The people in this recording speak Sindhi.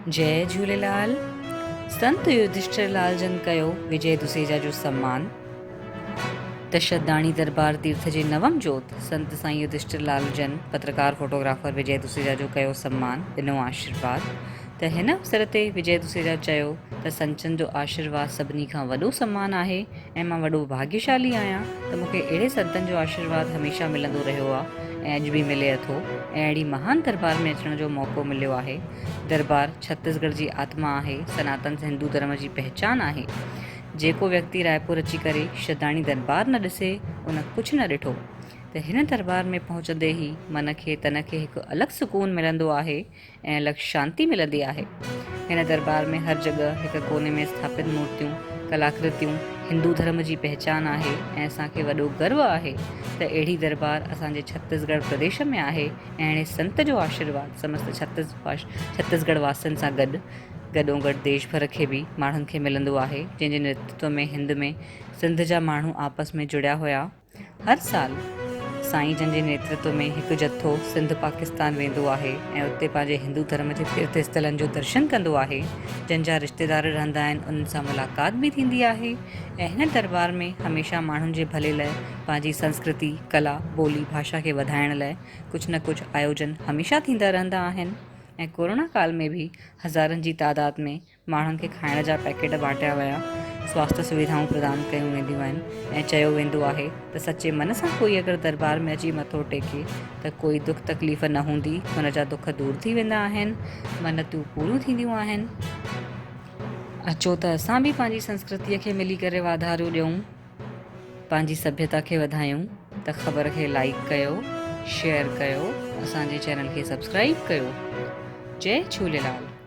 جئي جهوليلال. سنت يڌشٺر لال جن ڪيو وجي دوسيجا جو سمان. تشداڻي دربار تيرٿ جي نوم جوت سنت سائين يڌشٺر لال جن پترڪار فوٽوگرافر وجي دوسيجا جو ڪيو سمان ڏنو آشيرواد ته هن اوسر تي وجي دوسيجا چيو ته سنچن جو آشيرواد سڀني کان وڏو سمان آهي ۽ مان وڏو ڀاڳيشالي آهيان ته مون کي اهڙي سنتن جو آشيرواد هميشه ملندو رهيو آ ۽ اڄ به ملي اٿو ۽ اهڙي مهان دربار ۾ اچڻ جو موقعو مليو آهي. دربار ڇتيسڳڙهه جي آتما آهي، سناتن هندو ڌرم جي پهچان آهي. جيڪو ويڪتي رائپور اچي ڪري شداڻي دربار نه ڏسي ان ڪجهه نه ڏٺو ته هن دربار ۾ پهچندي ئي من کي تن کي هڪ الڳ سڪون ملندو آهي ۽ الڳ شانتي ملندي آهي. هن دربار ۾ هر جڳهه هڪ ڪوني ۾ اسٿاپت مورتيون، ڪلاڪرتيون هندو ڌرم جي پهچان آهي ۽ اسان کي وڏو گرو آهي ته اهڙي دربار اسان جي ڇتيسڳڙهه پرديش ۾ آهي ۽ اهڙي سنت جو آشيرواد سمست ڇتيسڳڙهه واسين سان گڏ گڏوگڏ ديش ڀر کي به ماڻهن کي ملندو آهي جنهن جي نيترتو ۾ هند ۾ سنڌ جا ماڻهو آپس ۾ جڙيا هيا. هر سال سائين جن جي نيترتو ۾ هڪ جٿو سنڌ پاڪستان ويندو آهي ۽ اتي پنهنجي هندو ڌرم جي تيرٿ اسٿلن جو درشن ڪندو آهي جن جا رشتيدار رهندا آهن انهن سان ملاقات به ٿيندي آهي ۽ هن دربار ۾ هميشه ماڻهن جي ڀلي لاء پنهنجي سنسڪرتي ڪلا ٻولي ڀاشا کي وڌائڻ لاء ڪجهه نه ڪجهه آيوجن هميشه ٿيندا رهندا آهن ۽ ڪورونا ڪال ۾ به هزارن جي تعداد ۾ ماڻهن کي کائڻ جا پيڪيٽ بانٽيا ويا، سواسٿ سويڌائون پردان ڪيون وينديون آهن ۽ چيو ويندو آهي ته سچي من سان ڪوئي اگر دربار ۾ اچي مٿو ٽيڪي ته ڪوئي دک تڪليف نه هوندي، هن جا دک دور ٿي ويندا آهن، منتون پوريون ٿينديون آهن. اچو ته اسان به پنهنجي سنسڪرتيء کي ملي ڪري واڌارو ڏيون، پنهنجي سڀيتا کي وڌايون ته خبر کي لائيڪ ڪيو، شيئر ڪيو، اسان جي چينل کي سبسڪرائيب ڪيو. جئي جهوليلال.